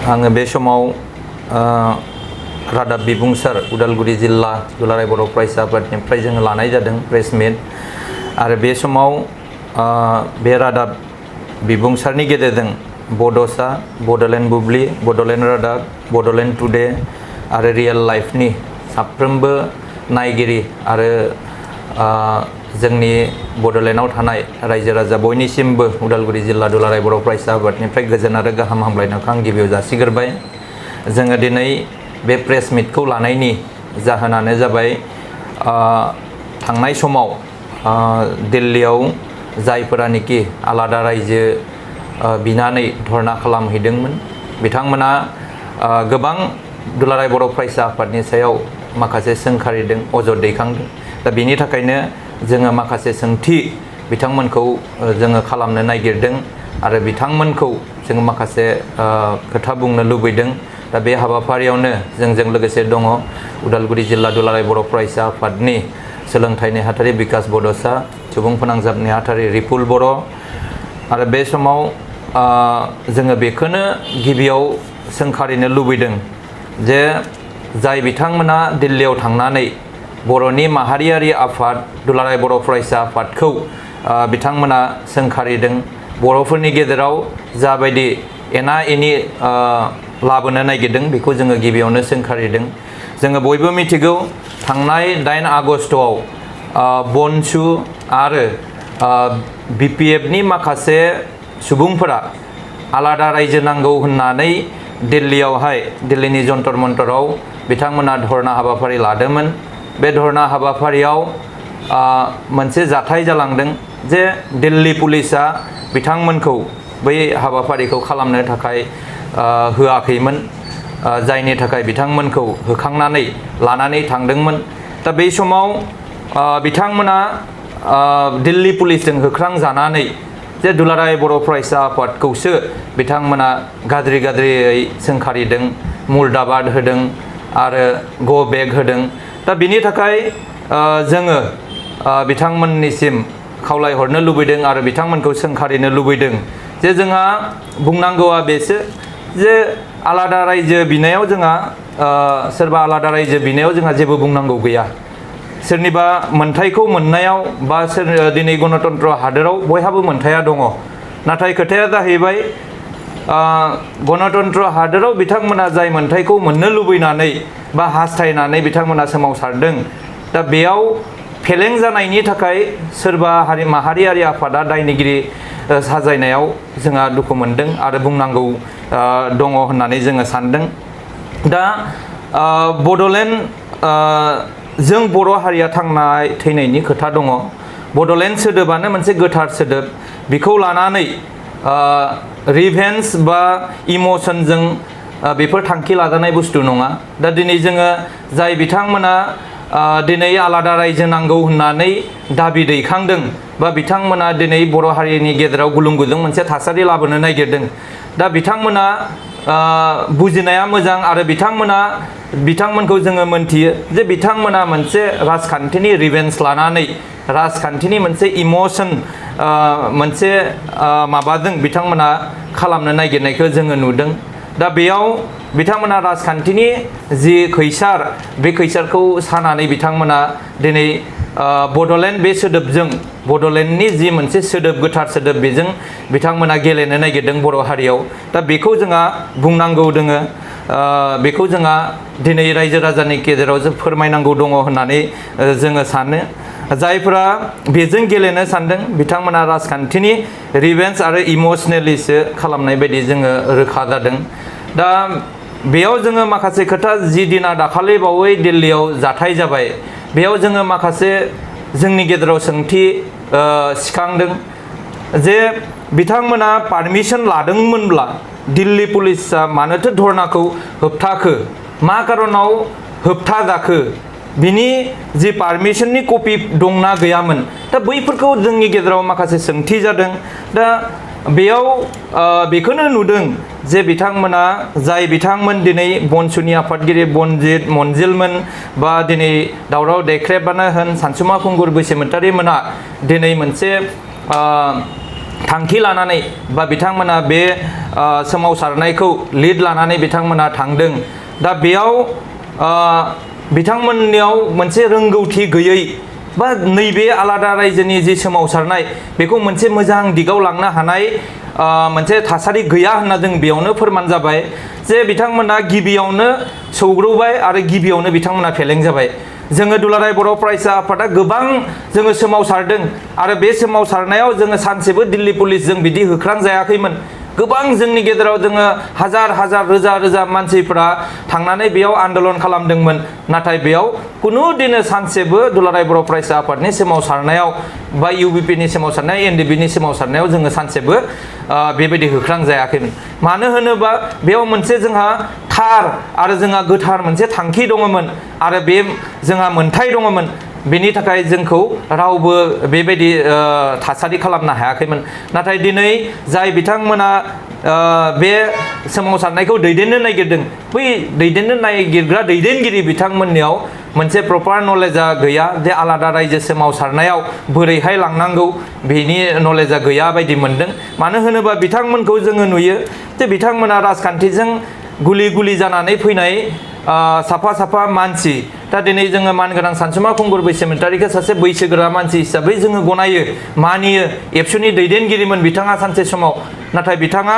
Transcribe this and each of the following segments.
आङो बे समाव रादाब बिबुंसार उदालगुरि जिल्ला दुलाराय बर' फरायसा आफादनिफ्राय जोङो लानाय जादों प्रेस मिट आरो बे समाव बे रादाब बिबुंसारनि गेजेरजों बड'सा, बड'लेण्ड बुब्लि, बड'लेण्ड रादाब, बड'लेण्ड टुडे आरो रियेल लाइफनि साफ्रोमबो नायगिरि आरो जोंनि बड'लेण्डआव थानाय रायजो राजा बयनिसिमबो उदालगुरि जिल्ला दुलाराय बर' फरायसा आफादनिफ्राय गोजोन आरो गाहाम हामलायनायखौ आं गिबियाव जासिग्रोबाय। जोङो दिनै बे प्रेस मिटखौ लानायनि जाहोनानो जाबाय थांनाय समाव दिल्लीयाव जायफोरानोखि आलादा रायजो बिनानै धरना खालामहैदोंमोन बिथांमोना गोबां दुलाराय बर' फरायसा आफादनि सायाव माखासे सोंखारिदों, अजद दैखांदों। दा बेनि थाखायनो जोङो माखासे सोंथि बिथांमोनखौ जोङो खालामनो नागिरदों आरो बिथांमोनखौ जोङो माखासे खोथा बुंनो लुबैदों। दा बे हाबाफारियावनो जोंजों लोगोसे दङ उदालगुरि जिल्ला दुलाराय बर' फरायसा आफादनि सोलोंथाइ नेहाथारि बिकास बड'सा, सुबुं फोनांजाब नेहाथारि रिपुल बर' आरो बे समाव जोङो बेखौनो गिबियाव सोंखारिनो लुबैदों जे जाय बिथांमोना दिल्लीयाव थांनानै बर'नि माहारियारि आफाद दुलाराय बर' फरायसा आफादखौ बिथांमोना सोंखारिदों, बर'फोरनि गेजेराव जाबायदि एना एनि लाबोनो नागिरदों बेखौ जोङो गिबियावनो सोंखारिदों। जोङो बयबो मिथिगौ थांनाय 8 आगस्टआव बनसु आरो BPFनि माखासे सुबुंफोरा आलादा रायजो नांगौ होननानै दिल्लीनि जन्तर मन्तराव बिथांमोना धरना हाबाफारि लादोंमोन। बे धरना हाबाफारियाव मोनसे जाथाय जालांदों जे दिल्ली पुलिसा बिथांमोनखौ बै हाबाफारिखौ खालामनो थाखाय होआखैमोन, जायनि थाखाय बिथांमोनखौ होखांनानै लानानै थांदोंमोन। दा बै समाव बिथांमोना दिल्ली पुलिसजों होख्रांजानानै जे दुलाराय बर' फरायसा आफादखौसो बिथांमोना गाज्रियै सोंखारिदों, मुर्दाबाद होदों आरो गो बेक होदों। दा बिनि थाखाय जोङो बिथांमोननिसिम खावलायहरनो लुबैदों आरो बिथांमोनखौ सोंखारिनो लुबैदों जे जोंहा बुंनांगौआ बेसो जे आलादा रायजो बिनायाव जोंहा सोरबा आलादा रायजो बिनायाव जोंहा जेबो बुंनांगौ गैया। सोरनिबा मोन्थायखौ मोननायाव बा दिनै गणतन्त्र हादोराव बयहाबो मोन्थाया दङ। नाथाय खोथाया जाहैबाय गणतन्त्र हादोराव बिथांमोना जाय मोन्थायखौ मोननो लुबैनानै बा हास्थायनानै बिथांमोना सोमावसारदों, दा बेयाव फेलें जानायनि थाखाय सोरबा माहारियारि आफादा दायनिगिरि साजायनायाव जोंहा दुखु मोनदों आरो बुंनांगौ दङ होननानै जोङो सानदों। दा बड'लेण्ड जों बर' हारिया थांनाय थैनायनि खोथा दङ। बड'लेण्ड सोदोबानो मोनसे गोथार सोदोब। बेखौ लानानै रिभेन्स बा इमसनजों बेफोर थांखि लाजानाय बुस्थु नङा। दा दिनै जोङो जाय बिथांमोना दिनै आलादा रायजो नांगौ होननानै दाबि दैखांदों बा बिथांमोना दिनै बर' हारिनि गेजेराव गुलुं गुजुं मोनसे थासारि लाबोनो नागिरदों, दा बिथांमोना बुजिनाया मोजां आरो बिथांमोनखौ जोङो मोनथियो जे बिथांमोना मोनसे राजखान्थिनि रिभेन्स लानानै राजखान्थिनि मोनसे इमसन मोनसे माबाजों बिथांमोना खालामनो नागिरनायखौ जोङो नुदों। दा बेयाव बिथांमोना राजखान्थिनि जि खैसार बे खैसारखौ सानानै बिथांमोना दिनै बड'लेण्ड बे सोदोबजों बड'लेण्डनि जि मोनसे सोदोब गोथार सोदोब बेजों बिथांमोना गेलेनो नागिरदों बर' हारियाव। दा बेखौ जोंहा बुंनांगौ दोङो, बेखौ जोंहा दिनै रायजो राजानि गेजेराव जों फोरमायनांगौ दङ होननानै जोङो सानो। जायफोरा बेजों गेलेनो सानदों बिथांमोना राजखान्थिनि रिभेन्स आरो इमसनेलिसो खालामनाय बायदि जोङो रोखा जादों। दा बेयाव जोङो माखासे खोथा जि दिना दाखालि बावै दिल्लीयाव जाथाय जाबाय, बेयाव जोङो माखासे जोंनि गेजेराव सोंथि सिखांदों जे बिथांमोना पारमिसन लादोंमोनब्ला दिल्ली पुलिसा मानोथो धरनाखौ होबथाखो, मा कारनाव होबथाजाखो, बिनि जि पारमिसननि कपि दंना गैयामोन। दा बैफोरखौ जोंनि गेजेराव माखासे सोंथि जादों। दा बेयाव बेखौनो नुदों जे बिथांमोना जाय बिथांमोन दिनै बनसुनि आफादगिरि बनजित मनजिलमोन बा दिनै दावराव देख्रेबानो होन सानसुमा खुंगुर बैसोमुतारि मोना दिनै मोनसे थांखि लानानै बा बिथांमोना बे सोमावसारनायखौ लिड लानानै बिथांमोना थांदों। दा बेयाव बिथांमोननियाव मोनसे रोंगौथि गैयै बा नैबे आलादा रायजोनि जि सोमावसारनाय बेखौ मोनसे मोजां दिगाव लांनो हानाय मोनसे थासारि गैया होनना जों बेयावनो फोरमान जाबाय जे बिथांमोना गिबियावनो सौग्रावबाय आरो गिबियावनो बिथांमोना फेलें जाबाय। जोङो दुलाराय बर' फरायसा आफादा गोबां जोङो सोमावसारदों आरो बे सोमावसारनायाव जोङो सानसेबो दिल्ली पुलिसजों बिदि होख्रांजायाखैमोन। गोबां जोंनि गेजेराव जोङो हाजार हाजार रोजा रोजा मानसिफ्रा थांनानै बेयाव आन्दलन खालामदोंमोन। नाथाय बेयाव कुनु दिनो सानसेबो दुलाराय बर' फरायसा आफादनि सोमावसारनायाव बा UBP नि सोमावसारनाय NDP नि सोमावसारनायाव जोङो सानसेबो बेबायदि होख्रांजायाखैमोन। मानो होनोबा बेयाव मोनसे जोंहा थार आरो जोंहा गोथार मोनसे थांखि दङमोन आरो बे जोंहा मोनथाय दङमोन। बेनि थाखाय जोंखौ रावबो बेबायदि थासारि खालामनो हायाखैमोन। नाथाय दिनै जाय बिथांमोना बे सोमावसारनायखौ दैदेननो नागिरदों बै दैदेननो नागिरग्रा दैदेनगिरि बिथांमोननियाव मोनसे प्रपार नलेजआ गैया जे आलादा रायजो सोमावसारनायाव बोरैहाय लांनांगौ बेनि नलेजआ गैया बायदि मोनदों। मानो होनोबा बिथांमोनखौ जोङो नुयो जे बिथांमोना राजखान्थिजों गुलि गुलि जानानै फैनाय साफा साफा मानसि। दा दिनै जोङो मानगोनां सानसुमा खुंगुर बैसोमुतारिखौ सासे बैसोगोरा मानसि हिसाबै जोङो गनायो मानियो। एबसुनि दैदेनगिरिमोन बिथाङा सानसे समाव। नाथाय बिथाङा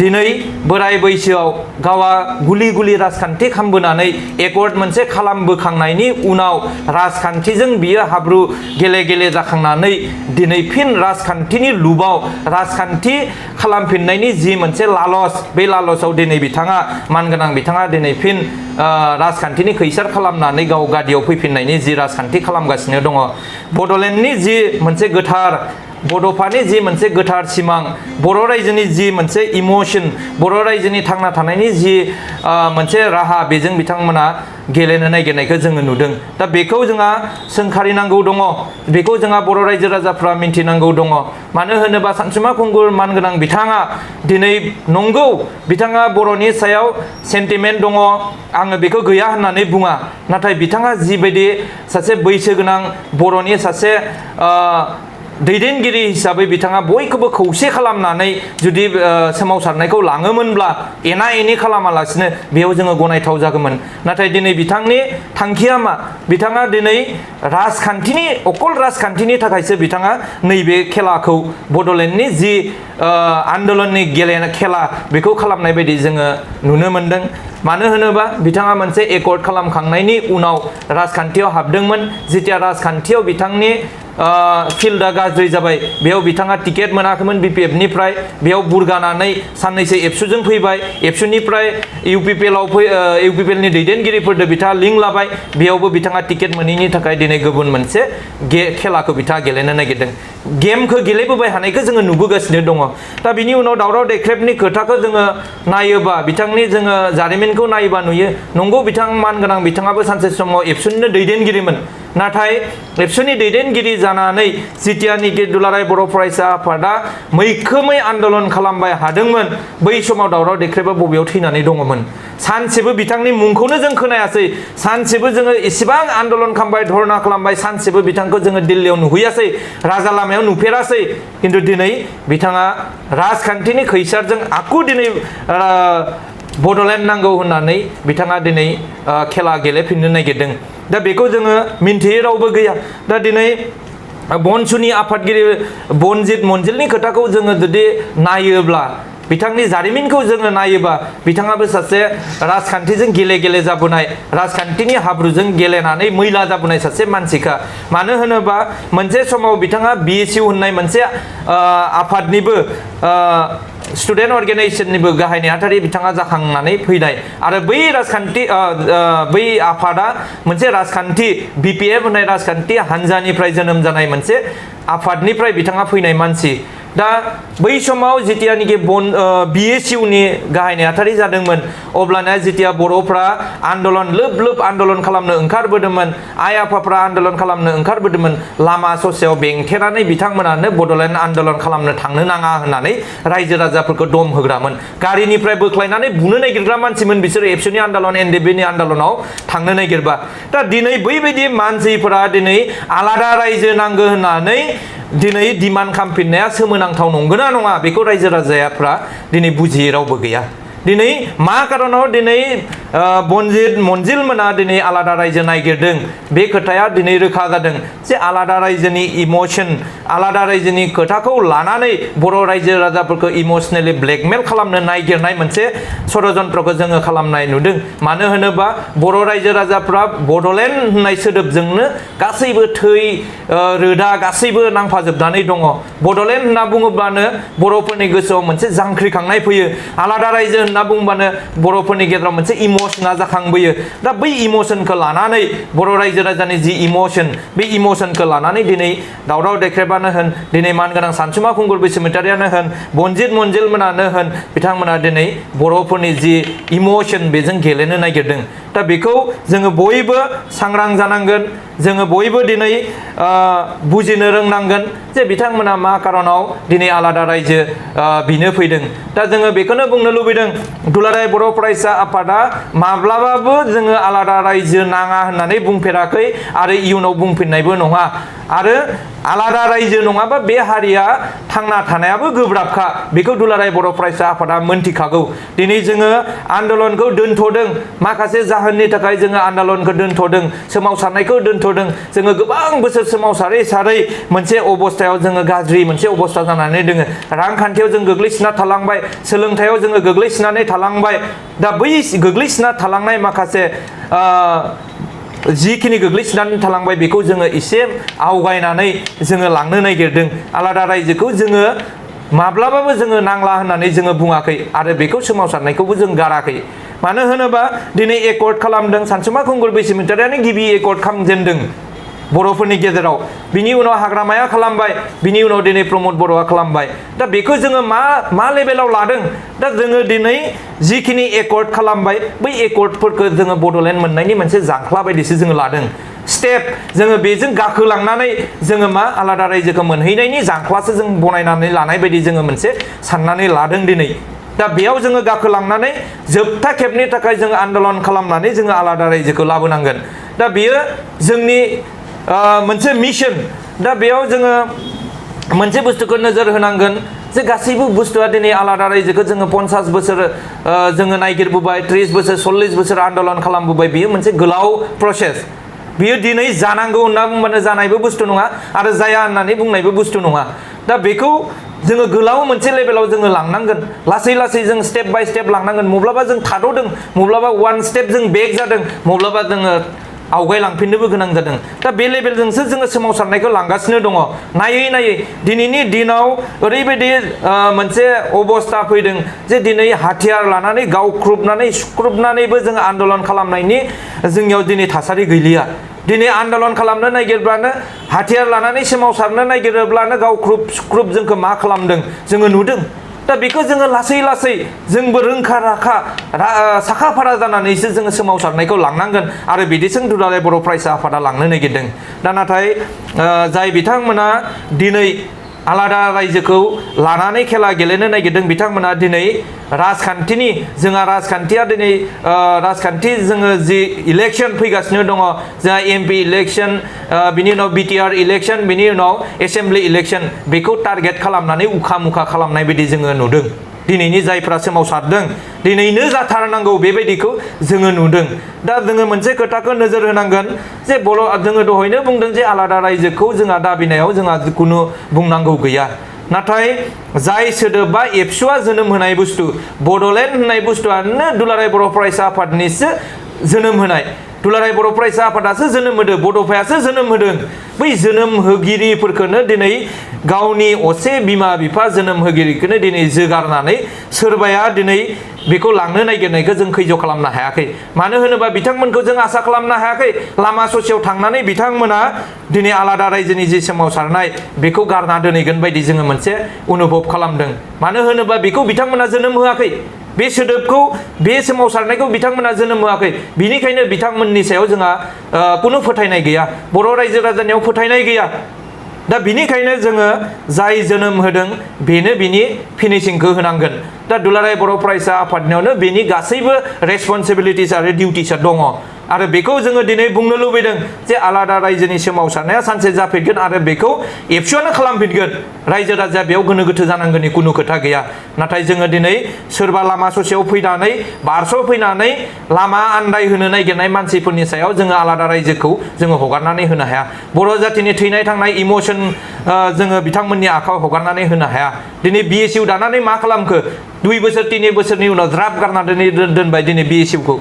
दिनै बोराय बैसोआव गावा गुलि गुलि राजखान्थि खालामबोनानै एकर्ड मोनसे खालामबोखांनायनि उनाव राजखान्थिजों बियो हाब्रु गेले गेले जाखांनानै दिनै फिन राजखान्थिनि लुबाव राजखान्थि खालामफिननायनि जि मोनसे लालस बे लालसाव दिनै बिथाङा मानगोनां बिथाङा दिनै फिन राजखान्थिनि खैसार खालामनानै गाव गादियाव फैफिननायनि जि राजखान्थि खालामगासिनो दङ। बड'लेण्डनि जि मोनसे गोथार बड'फानि जि मोनसे गोथार सिमां बर' रायजोनि जि मोनसे इमोशन बर' रायजोनि थांना थानायनि जि मोनसे राहा बेजों बिथांमोना गेलेनो नागिरनायखौ जोङो नुदों। दा बेखौ जोंहा सोंखारिनांगौ दङ। बेखौ जोंहा बर' रायजो राजाफ्रा मिन्थिनांगौ दङ। मानो होनोबा सानसुमा खुंगुर मानगोनां बिथाङा दिनै नंगौ बिथाङा बर'नि सायाव सेन्टिमेन्ट दङ आङो बेखौ गैया होननानै बुङा। नाथाय बिथाङा जिबायदि सासे बैसोगोनां बर'नि सासे दैदेनगिरि हिसाबै बिथाङा बयखौबो खौसे खालामनानै जुदि सोमावसारनायखौ लाङोमोनब्ला एना एनि खालामालासिनो बेयाव जोङो गनायथाव जागौमोन। नाथाय दिनै बिथांनि थांखिया मा? बिथाङा दिनै राजखान्थिनि अकल राजखान्थिनि थाखायसो बिथाङा नैबे खेलाखौ बड'लेण्डनि जि आन्दलननि गेलेनाय खेला बेखौ खालामनाय बायदि जोङो नुनो मोनदों। मानो होनोबा बिथाङा मोनसे एकर्ड खालामखांनायनि उनाव राजखान्थियाव हाबदोंमोन। जेथिया राजखान्थियाव बिथांनि फिल्डआ गाज्रि जाबाय बेयाव बिथाङा टिकेट मोनाखैमोन BPF निफ्राय बेयाव बुरगानानै साननैसो एबसुजों फैबाय। एबसुनिफ्राय UPPL नि दैदेनगिरिफोरजों बिथाङा लिंक लाबाय। बेयावबो बिथाङा टिकेट मोनैनि थाखाय दिनै गुबुन मोनसे खेलाखौ बिथाङा गेलेनो नागिरदों। गेमखौ गेलेबोबाय थानायखौ जोङो नुबोगासिनो दङ। दा बिनि उनाव दावराव देख्रेबनि खोथाखौ जोङो नायोबा बिथांनि जोङो जारिमिनखौ नायोबा नुयो नंगौ बिथां मानगोनां बिथाङाबो सानसे समाव एबसुनिनो दैदेनगिरिमोन। नाथाय एबसुनि दैदेनगिरि जानानै जितियानिकि दुलाराय बर' फरायसा आफादा मैखोमै आन्दलन खालामबाय हादोंमोन बै समाव दावराव देख्रेबा बबेयाव थैनानै दङमोन? सानसेबो बिथांनि मुंखौनो जों खोनायासै। सानसेबो जोङो इसेबां आन्दलन खालामबाय धरना खालामबाय सानसेबो बिथांखौ जोङो दिल्लीयाव नुहैयासै राजा लामायाव नुफेरासै। खिन्थु दिनै बिथाङा राजखान्थिनि खैसारजों आकु दिनै बड'लेण्ड नांगौ होननानै बिथाङा दिनै खेला गेलेफिननो नागिरदों। दा बेखौ जोङो मिन्थियै रावबो गैया। दा दिनै बनसुनि आफादगिरि बनजित मन्जिलनि खोथाखौ जोङो जुदि नायोब्ला बिथांनि जारिमिनखौ जोङो नायोबा बिथाङाबो सासे राजखान्थिजों गेले गेले जाबोनाय राजखान्थिनि हाब्रुजों गेलेनानै मैला जाबोनाय सासे मानसिखा। मानो होनोबा मोनसे समाव बिथाङा BSU होननाय मोनसे आफादनिबो स्टुडेन्ट अर्गेनाइजेसननिबो गाहाय नेहाथारि बिथाङा जाखांनानै फैनाय आरो बै राजखान्थि बै आफादा मोनसे राजखान्थि BPF होननाय राजखान्थि हान्जानिफ्राय जोनोम जानाय मोनसे आफादनिफ्राय बिथाङा फैनाय मानसि। दा बै समाव जितियानिकि BSU नि गाहाय नेहाथारि जादोंमोन अब्लाना जितिया बर'फ्रा आन्दलन लोब लोब आन्दलन खालामनो ओंखारबोदोंमोन आइ आफाफ्रा आन्दलन खालामनो ओंखारबोदोंमोन लामा ससेयाव बेंथेनानै बिथांमोनानो बड'लेण्ड आन्दलन खालामनो थांनो नाङा होननानै रायजो राजाफोरखौ दम होग्रामोन। गारिनिफ्राय बोख्लायनानै बुनो नागिरग्रा मानसिमोन बिसोरो एबसुनि आन्दलन NDP नि आन्दलनाव थांनो नागिरबा। दा दिनै बैबायदि मानसिफोरा दिनै आलादा रायजो नांगौ होननानै दिनै डिमान्ड खालामफिननाया सोमोनांथाव। सोमोनांथाव नंगौना नङा बेखौ रायजो राजाफ्रा दिनै बुजियै रावबो गैया दिनै मा कारनाव दिनै मन्जिल मोना दिनै आलादा रायजो नागिरदों बे खोथाया दिनै रोखा जादों जे आलादा रायजोनि इमोशन आलादा रायजोनि खोथाखौ लानानै बर' रायजो राजाफोरखौ इमोशनेलि ब्लेकमेल खालामनो नागिरनाय मोनसे षड़यन्त्रखौ जोङो खालामनाय नुदों मानो होनोबा बर' रायजो राजाफ्रा बड'लेण्ड होननाय सोदोबजोंनो गासैबो थै रोदा गासैबो नांफाजोबनानै दङ बड'लेण्ड होनना बुङोब्लानो बर'फोरनि गोसोआव मोनसे जांख्रिखांनाय फैयो आलादा रायजो होनना बुंबानो बर'फोरनि गेजेराव मोनसे इमोशना जाखांबोयो दा बै इमोशनखौ लानानै बर' रायजो राजानि जि इमोशन बे इमोशनखौ लानानै दिनै दावराव देख्रेबानो होन दिनै मानगोनां सानसुमा खुंगुर बसुमतारियानो होन बनजित मन्जिलमोनानो होन बिथांमोना दिनै बर'फोरनि जि इमोशन बेजों गेलेनो नागिरदों दा बेखौ जोङो बयबो सांग्रां जानांगोन जोङो बयबो दिनै बुजिनो रोंनांगोन जे बिथांमोना मा कारनाव दिनै आलादा रायजो बिनो फैदों दा जोङो बेखौनो बुंनो लुबैदों दुलाराय बर' फरायसा आफादा माब्लाबाबो जोङो आलादा रायजो नाङा होननानै बुंफेराखै आरो इयुनाव बुंफिननायबो नङा आरो आलादा रायजो नङाबा बे हारिया थांना थानायाबो गोब्राबखा बेखौ दुलाराय बर' फरायसा आफादा मोनथिखागौ दिनै जोङो आन्दलनखौ दोनथ'दों माखासे जाहोननि थाखाय जोङो आन्दलनखौ दोनथ'दों सोमावसारनायखौ दोनथ'दों जोङो गोबां बोसोर सोमावसारै सारै मोनसे अबस्थायाव जोङो गाज्रि मोनसे अबस्था जानानै दोङो रांखान्थियाव जों गोग्लैसोना थालांबाय सोलोंथायाव जोङो गोग्लैसोनानै थालांबाय दा बै गोग्लैसोना थालांनाय माखासे जिखिनि गोग्लैसोनानै थालांबाय बेखौ जोङो एसे आवगायनानै जोङो लांनो नागिरदों आलादा रायजोखौ जोङो माब्लाबाबो जोङो नांला होननानै जोङो बुङाखै आरो बेखौ सोमावसारनायखौबो जों गाराखै मानो होनोबा दिनै एकर्ड खालामदों सानसुमा खुंगुर बसुमतारियानो गिबि एकर्ड खालामजेनदों बर'फोरनि गेजेराव बिनि उनाव हाग्रामाया खालामबाय बिनि उनाव दिनै प्रमद बर'आ खालामबाय दा बेखौ जोङो मा लेभेलाव लादों दा जोङो दिनै जिखिनि एकर्ड खालामबाय बै एकर्डफोरखौ जोङो बड'लेण्ड मोननायनि मोनसे जांख्ला बायदिसो जोङो लादों स्टेप जोङो बेजों गाखोलांनानै जोङो मा आलादा रायजोखौ मोनहैनायनि जांख्लासो जों बनायनानै लानाय बायदि जोङो मोनसे साननानै लादों दिनै दा बेयाव जोङो गाखोलांनानै जोबथा खेबनि थाखाय जोङो आन्दलन खालामनानै जोङो आलादा रायजोखौ लाबोनांगोन दा बेयो जोंनि मोनसे मिशन दा बेयाव जोङो मोनसे बुस्थुखौ नोजोर होनांगोन जे गासैबो बुस्थुआ दिनै आलादा रायजोखौ जोङो 50 बोसोर जोङो नायगिरबोबाय 30 बोसोर 40 बोसोर आन्दलन खालामबोबाय बेयो मोनसे गोलाव प्रसेस बियो दिनै जानांगौ होनना बुंबानो जानायबो बुस्थु नङा आरो जाया होननानै बुंनायबो बुस्थु नङा दा बेखौ जोङो गोलाव मोनसे लेभेलाव जोङो लांनांगोन लासै लासै जों स्टेप बाय स्टेप लांनांगोन मब्लाबा जों थाद'दों मब्लाबा वान स्टेप जों बेक जादों मब्लाबा जोङो आवगायलांफिननोबो गोनां जादों दा बे लेभेलजोंसो जोङो सोमावसारनायखौ लांगासिनो दङ नायै नायै दिनैनि दिनाव ओरैबायदि मोनसे अबस्था फैदों जे दिनै हाथियार लानानै गावख्रुबनानै सुख्रुबनानैबो जोङो आन्दलन खालामनायनि जोंनियाव दिनै थासारि गैलिया दिनै आन्दलन खालामनो नागिरब्लानो हाथियार लानानै सोमावसारनो नागिरोब्लानो गावख्रुब सुख्रुब जोंखौ मा खालामदों जोङो नुदों दा बेखौ जोङो लासै लासै जोंबो रोंखा राखा साखा फारा जानानैसो जोङो सोमावसारनायखौ लांनांगोन आरो बिदिसो दुलाराय बर' फरायसा आफादा लांनो नागिरदों दा नाथाय जाय बिथांमोना दिनै आलादा रायजोखौ लानानै खेला गेलेनो नागिरदों बिथांमोना दिनै राजखान्थिनि जोंहा राजखान्थिया दिनै राजखान्थि जोङो जि इलेक्सन फैगासिनो दङ जोंहा एमपि इलेक्सन बिनि उनाव बिटिआर इलेक्सन बिनि उनाव एसेम्बलि इलेक्सन बेखौ टारगेट खालामनानै उखा मुखा खालामनाय बायदि जोङो नुदों दिनैनि जायफ्रा सोमावसारदों दिनैनो जाथारनांगौ बेबायदिखौ जोङो नुदों दा जोङो मोनसे खोथाखौ नोजोर होनांगोन जे जोङो दहायनो बुंदों जे आलादा रायजोखौ जोंहा दाबिनायाव जोंहा जिखुनु बुंनांगौ गैया नाथाय जाय सोदोबा एबसुआ जोनोम होनाय बुस्थु बड'लेण्ड होननाय बुस्थुआनो दुलाराय बर' फरायसा आफादनिसो जोनोम होनाय दुलाराय बर' फरायसा आफादासो जोनोम होदों बड'फायासो जोनोम होदों बै जोनोम होगिरिफोरखौनो दिनै गावनि असे बिमा बिफा जोनोम होगिरिखौनो दिनै जोगारनानै सोरबाया दिनै बेखौ लांनो नागिरनायखौ जों खैज' खालामनो हायाखै मानो होनोबा बिथांमोनखौ जों आसा खालामनो हायाखै लामा ससेयाव थांनानै बिथांमोना दिनै आलादा रायजोनि जि सोमावसारनाय बेखौ गारना दोनहैगोन बायदि जोङो मोनसे अनुभब खालामदों मानो होनोबा बेखौ बिथांमोना जोनोम होआखै बे सोदोबखौ बे सोमावसारनायखौ बिथांमोना जोनोम होआखै बिनिखायनो बिथांमोननि सायाव जोंहा कुनु फोथायनाय गैया बर' रायजो राजानियाव फोथायनाय गैया दा बिनिखायनो जोङो जाय जोनोम होदों बेनो बिनि फिनिशिंखौ होनांगोन दा दुलाराय बर' फरायसा आफादनियावनो बेनि गासैबो रेसपन्सिबिलिटिस आरो डिउटिसा दङ आरो बेखौ जोङो दिनै बुंनो लुबैदों जे आलादा रायजोनि सोमावसारनाया सानसे जाफिनगोन आरो बेखौ एबसुआनो खालामफिनगोन रायजो राजाया बेयाव गोनो गोथो जानांगोननि खुनु खोथा गैया नाथाय जोङो दिनै सोरबा लामा ससेयाव फैनानै फैनानै लामा आन्दायहोनो नागिरनाय मानसिफोरनि सायाव जोङो आलादा रायजोखौ जोङो हगारनानै होनो हाया बर' जातिनि थैनाय थांनाय इमोसन जोङो बिथांमोननि आखायाव हगारनानै होनो हाया दिनै BSU दानानै मा खालामखो 2 बोसोर 3 बोसोरनि उनाव ज्राब गारनानै दोनबाय दिनै BSU खौ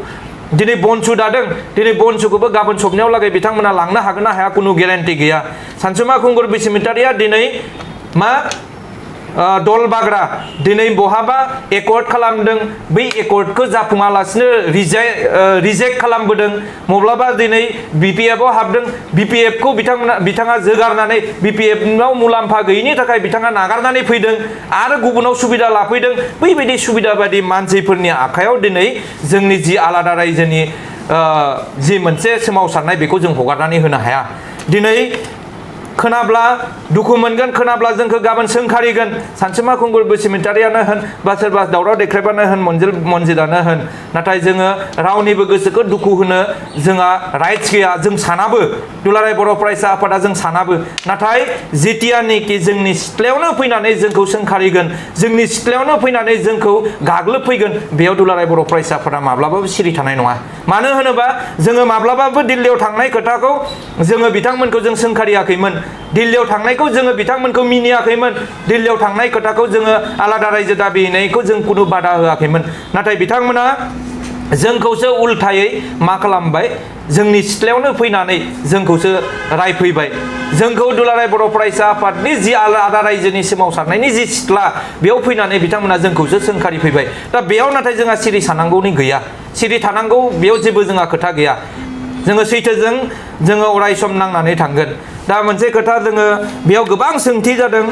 दिनै बनसु दादों दिनै बनसुखौबो गाबोन सबनायाव लागै बिथांमोना लांनो हागोन ना हाया खुनु ग्यारान्टि गैया सानसुमा खुंगुर बसुमतारिया दिनै मा दल बाग्रा दिनै बहाबा एकर्ड खालामदों बै एकर्डखौ जाफुङालासिनो रिजेक्ट खालामबोदों मब्लाबा दिनै BPF आव हाबदों BPF खौ बिथाङा जोगारनानै BPF नाव मुलाम्फा गैयिनि थाखाय बिथाङा नागारनानै फैदों आरो गुबुनाव सुबिदा लाफैदों बैबायदि सुबिदा बायदि मानसिफोरनि आखायाव दिनै जोंनि जि आलादा रायजोनि जि मोनसे सोमावसारनाय बेखौ जों हगारनानै होनो हाया दिनै खोनाब्ला दुखु मोनगोन खोनाब्ला जोंखौ गाबोन सोंखारिगोन सानसुमा खुंगुर बसुमतारियानो होन बा सोरबा दावराव देख्रेबानो होन मन्जिदानो होन नाथाय जोङो रावनिबो गोसोखौ दुखु होनो जोंहा राइट्स गैया जों सानाबो दुलाराय बर' फरायसा आफादा जों सानाबो नाथाय जेतियानोखि जोंनि सिथ्लायावनो फैनानै जोंखौ सोंखारिगोन जोंनि सिथ्लायावनो फैनानै जोंखौ गाग्लोबफैगोन बेयाव दुलाराय बर' फरायसा आफादा माब्लाबाबो सिरि थानाय नङा मानो होनोबा जोङो माब्लाबाबो दिल्लीयाव थांनाय खोथाखौ जोङो बिथांमोनखौ जों सोंखारियाखैमोन दिल्लीयाव थांनायखौ जोङो बिथांमोनखौ मिनियाखैमोन दिल्लीयाव थांनाय खोथाखौ जोङो आलादा रायजो दाबि हैनायखौ जों खुनु बादा होआखैमोन नाथाय बिथांमोना जोंखौसो उल्थायै मा खालामबाय जोंनि सिथ्लायावनो फैनानै जोंखौसो रायफैबाय जोंखौ दुलाराय बर' फरायसा आफादनि जि आलादा रायजोनि सोमावसारनायनि जि सिथ्ला बेयाव फैनानै बिथांमोना जोंखौसो सोंखारि फैबाय दा बेयाव नाथाय जोंहा सिरि थानांगौनि गैया सिरि थानांगौ बेयाव जेबो जोंहा खोथा गैया जोङो सैथोजों जोङो अराय सम नांनानै थांगोन दा मोनसे खोथा जोङो बेयाव गोबां सोंथि जादों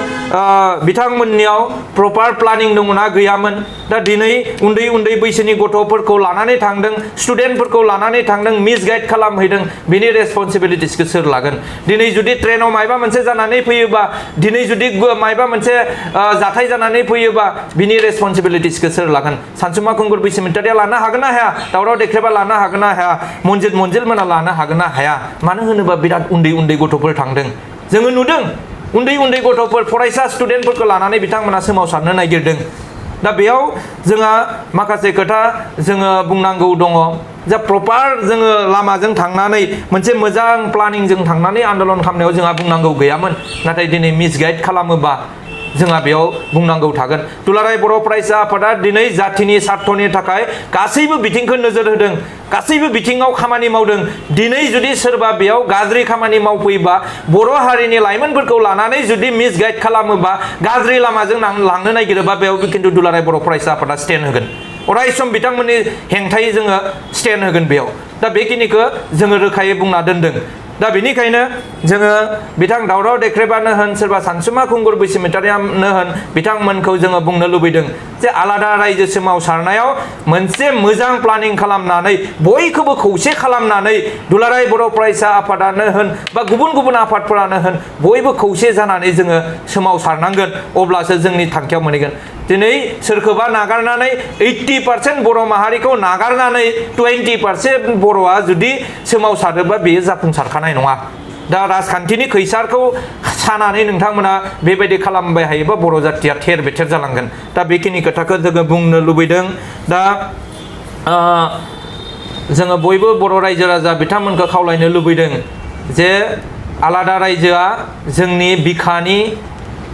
बिथांमोननियाव प्रपार प्लानिं दङना गैयामोन दा दिनै उन्दै बैसोनि गथ'फोरखौ लानानै थांदों स्टुडेन्टफोरखौ लानानै थांदों मिसगाइड खालामहैदों बिनि रेसपन्सिबिलिटिसखौ सोर लागोन दिनै जुदि ट्रेनाव मायबा मोनसे जानानै फैयोबा दिनै जुदि मायबा मोनसे जाथाय जानानै फैयोबा बिनि रेसपन्सिबिलिटिसखौ सोर लागोन सानसुमा खुंगुर बसुमतारिया लानो हागोन ना हाया दावराव देख्रेबा लानो हागोन ना हाया मन्जिल मोना लानो हागोन ना हाया मानो होनोबा बिराद उन्दै गथ'फोर थांदों जोङो नुदों उन्दै गथ'फोर फरायसा स्टुडेन्टफोरखौ लानानै बिथांमोना सोमावसारनो नागिरदों दा बेयाव जोंहा माखासे खोथा जोङो बुंनांगौ दङ जा प्रपार जोङो लामाजों थांनानै मोनसे मोजां प्लानिंजों थांनानै आन्दलन खालामनायाव जोंहा बुंनांगौ गैयामोन नाथाय दिनै मिसगाइड खालामोबा जोंहा बेयाव बुंनांगौ थागोन दुलाराय बर' फरायसा आफादा दिनै जातिनि स्वार्थनि थाखाय गासैबो बिथिंखौ नोजोर होदों गासैबो बिथिङाव खामानि मावदों दिनै जुदि सोरबा बेयाव गाज्रि खामानि मावफैबा बर' हारिनि लाइमोनफोरखौ लानानै जुदि मिसगाइड खालामोबा गाज्रि लामाजों लांनो नागिरोबा बेयाव खिन्थु दुलाराय बर' फरायसा आफादा स्टेन्ड होगोन अराय सम बिथांमोननि हेंथायै जोङो स्टेन्ड होगोन बेयाव दा बेखिनिखौ जोङो रोखायै बुंना दोनदों दा बेनिखायनो जोङो बिथां दावराव देख्रेबानो होन सोरबा सानसुमा खुंगुर बसुमतारियानो होन बिथांमोनखौ जोङो बुंनो लुबैदों जे आलादा रायजो सोमावसारनायाव मोनसे मोजां प्लानिं खालामनानै बयखौबो खौसे खालामनानै दुलाराय बर' फरायसा आफादानो होन बा गुबुन आफादफोरानो होन बयबो खौसे जानानै जोङो सोमावसारनांगोन अब्लासो जोंनि थांखियाव मोनहैगोन दिनै सोरखौबा नागारनानै 80% बर' माहारिखौ नागारनानै 20% बर'आ जुदि सोमावसारोबा बेयो जाफुंसारखानाय नङा दा राजखान्थिनि खैसारखौ सानानै नोंथांमोना बेबायदि खालामबाय हायोबा बर' जातिया थेर बेथेर जालांगोन दा बेखिनि खोथाखौ जोङो बुंनो लुबैदों दा जोङो बयबो बर' रायजो राजा बिथांमोनखौ खावलायनो लुबैदों जे आलादा रायजोआ जोंनि बिखानि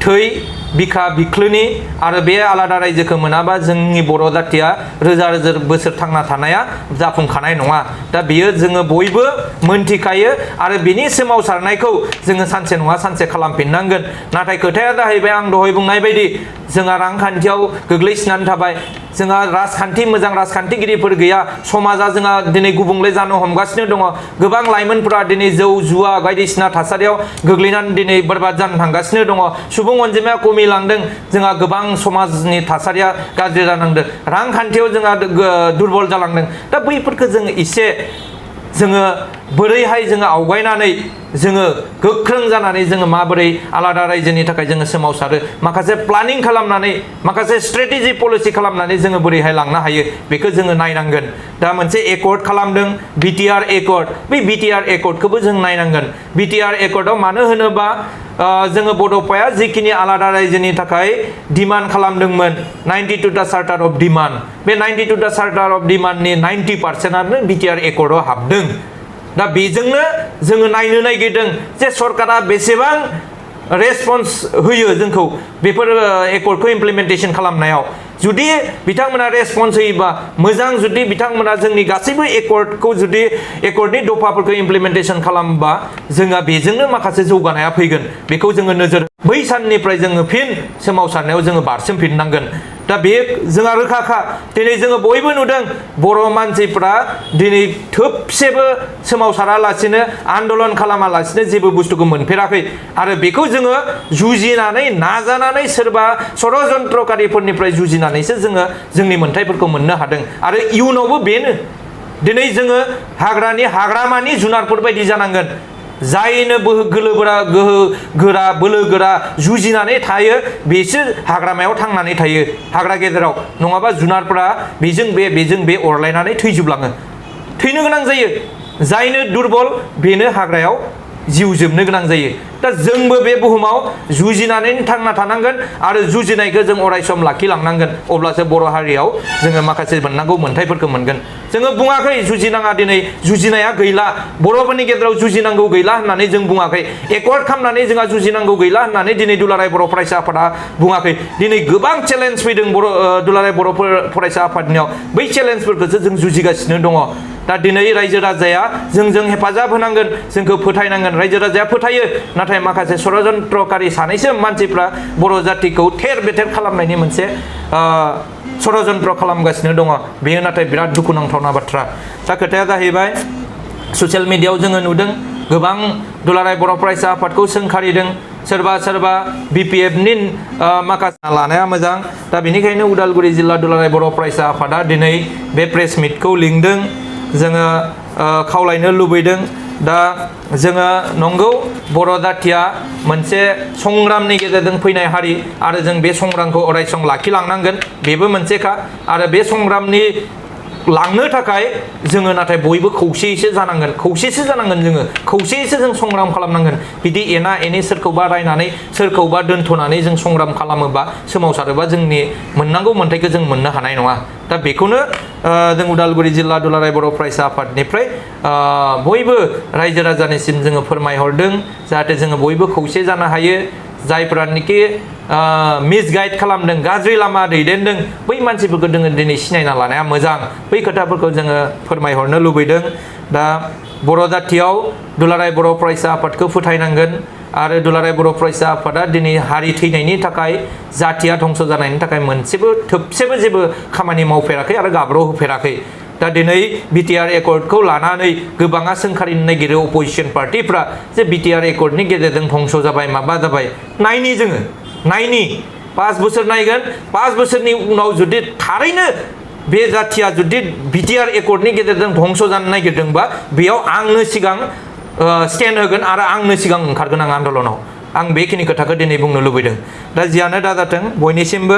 थै बिखा बिख्लोनि आरो बे आलादा रायजोखौ मोनाबा जोंनि बर' जातिया रोजा बोसोर थांना थानाया जाफुंखानाय नङा दा बेयो जोङो बयबो मोनथिखायो आरो बिनि सोमावसारनायखौ जोङो सानसे नङा सानसे खालामफिननांगोन नाथाय खोथाया जाहैबाय आं दहाय बुंनाय बायदि जोंहा रांखान्थियाव गोग्लैसोनानै थाबाय जोंहा मोजां राजखान्थिगिरिफोर गैया समाजा जोंहा दिनै गुबुंले जानो हमगासिनो दङ गोबां लाइमोनफोरा दिनै जौ जुवा बायदिसिना थासारियाव गोग्लैनानै दिनै बरबाद जानो थांगासिनो दङ सुबुं अनजिमाया खमिलांदों जोंहा गोबां समाजनि थासारिया गाज्रि जानांदों रांखान्थियाव जोंहा दुरबल जालांदों दा बैफोरखौ जों एसे जोङो बोरैहाय जोङो आवगायनानै जोङो गोख्रों जानानै जोङो माबोरै आलादा रायजोनि थाखाय जोङो सोमावसारो माखासे प्लानिं खालामनानै माखासे स्ट्रेटेजि पलिसि खालामनानै जोङो बोरैहाय लांनो हायो बेखौ जोङो नायनांगोन दा मोनसे एकर्ड खालामदों बिटिआर एकर्ड बै बिटिआर एकर्डखौबो जों नायनांगोन बिटिआर एकर्डआव मानो होनोबा जोङो बड'फाया जिखिनि आलादा रायजोनि थाखाय डिमान्ड खालामदोंमोन 92टा चार्टार अफ डिमान्ड बे 92टा चार्टार अफ डिमान्डनि 90%आनो बिटिआर एकर्डआव हाबदों दा बेजोंनो जोङो नायनो नागिरदों जे सरकारा बेसेबां रेसपन्स होयो जोंखौ बेफोर एकर्डखौ इमप्लिमेन्टेसन खालामनायाव जुदि बिथांमोना रेसपन्स होयोबा मोजां जुदि बिथांमोना जोंनि गासैबो एकर्डखौ जुदि एकर्डनि दफाफोरखौ इमप्लिमेन्टेसन खालामबा जोंहा बेजोंनो माखासे जौगानाया फैगोन बेखौ जोङो नोजोर बै साननिफ्राय जोङो फिन सोमावसारनायाव जोङो बारसोमफिननांगोन दा बे जोंहा रोखाखा दिनै जोङो बयबो नुदों बर' मानसिफ्रा दिनै थोबसेबो सोमावसारालासिनो आन्दलन खालामालासिनो जेबो बुस्थुखौ मोनफेराखै आरो बेखौ जोङो जुजिनानै नाजानानै सोरबा षड़यन्त्रकारिफोरनिफ्राय जुजिनानैसो जोङो जोंनि मोन्थायफोरखौ मोननो हादों आरो इयुनावबो बेनो दिनै जोङो हाग्रानि हाग्रामानि जुनारफोर बायदि जानांगोन जायनो गोहो गोरा बोलो गोरा जुजिनानै थायो बेसो हाग्रामायाव थांनानै थायो हाग्रा गेजेराव नङाबा जुनारफोरा बेजों बे अरलायनानै थैजोबलाङो थैनो गोनां जायो जायनो दुरबल बेनो हाग्रायाव जिउ जोबनो गोनां जायो दा जोंबो बे बुहुमाव जुजिनानै थांना थानांगोन आरो जुजिनायखौ जों अरायसम लाखिलांनांगोन अब्लासो बर' हारियाव जोङो माखासे मोननांगौ मोन्थायफोरखौ मोनगोन जोङो बुङाखै जुजिनाङा दिनै जुजिनाया गैला बर'फोरनि गेजेराव जुजिनांगौ गैला होननानै जों बुङाखै एकर्ड खालामनानै जोंहा जुजिनांगौ गैला होननानै दिनै दुलाराय बर' फरायसा आफादा बुङाखै दिनै गोबां चेलेन्ज फैदों दुलाराय बर' फरायसा आफादनियाव बै चेलेन्जफोरखौसो जों जुजिगासिनो दङ दा दिनै रायजो राजाया जोंजों हेफाजाब होनांगोन जोंखौ फोथायनांगोन रायजो राजाया फोथायो नाथाय माखासे षड़यन्त्रकारि सानैसो मानसिफ्रा बर' जातिखौ थेर बेथेर खालामनायनि मोनसे षड़यन्त्र खालामगासिनो दङ बेयो नाथाय बिराद दुखुनांथावना बाथ्रा दा खोथाया जाहैबाय ससियेल मिडियायाव जोङो नुदों गोबां दुलाराय बर' फरायसा आफादखौ सोंखारिदों सोरबा बिपिएफनि माखासे लानाया मोजां दा बेनिखायनो उदालगुरि जिल्ला दुलाराय बर' फरायसा आफादा दिनै बे प्रेस मिटखौ लिंदों जोङो खावलायनो लुबैदों दा जोङो नंगौ बर' जातिया मोनसे संग्रामनि गेजेरजों फैनाय हारि आरो जों बे संग्रामखौ अरायसम लाखिलांनांगोन बेबो मोनसेखा आरो बे संग्रामनि लांनो थाखाय जोङो नाथाय बयबो खौसेयैसो जानांगोन जोङो खौसेयैसो जों संग्राम खालामनांगोन बिदि एना एनि सोरखौबा रायनानै सोरखौबा दोनथ'नानै जों संग्राम खालामोबा सोमावसारोबा जोंनि मोननांगौ मोन्थायखौ जों मोननो हानाय नङा दा बेखौनो जों उदालगुरि जिल्ला दुलाराय बर' फरायसा आफादनिफ्राय बयबो रायजो राजानिसिम जोङो फोरमायहरदों जाहाथे जोङो बयबो खौसे जानो हायो जायफोरानोखि मिसगाइड खालामदों गाज्रि लामा दैदेनदों बै मानसिफोरखौ जोङो दिनै सिनायना लानाया मोजां बै खोथाफोरखौ जोङो फोरमायहरनो लुबैदों दा बर' जातियाव दुलाराय बर' फरायसा आफादखौ फोथायनांगोन आरो दुलाराय बर' फरायसा आफादा दिनै हारि थैनायनि थाखाय जातिया धंस जानायनि थाखाय मोनसेबो थोबसेबो जेबो खामानि मावफेराखै आरो गाब्र' होफेराखै दा दिनै बिटिआर एकर्डखौ लानानै गोबाङा सोंखारिनो नागिरो अपोजिसन पार्टिफ्रा जे बिटिआर एकर्डनि गेजेरजों धंस जाबाय माबा जाबाय नायनि जोङो 5 बोसोर नायगोन 5 बोसोरनि उनाव जुदि थारैनो बे जातिया जुदि बिटिआर एकर्डनि गेजेरजों धंस जानो नागिरदोंबा बेयाव आंनो सिगां स्टेन्ड होगोन आरो आंनो सिगां ओंखारगोन आं आन्दलनाव आं बेखिनि खोथाखौ दिनै बुंनो लुबैदों दा जियानो दाजाथों बयनिसिमबो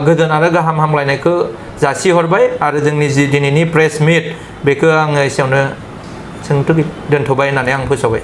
गोजोन आरो गाहाम हामलायनायखौ जासिहरबाय आरो जोंनि जि दिनैनि प्रेस मिट बेखौ आङो एसेयावनो दोनथ'बाय होननानै आं फोसावबाय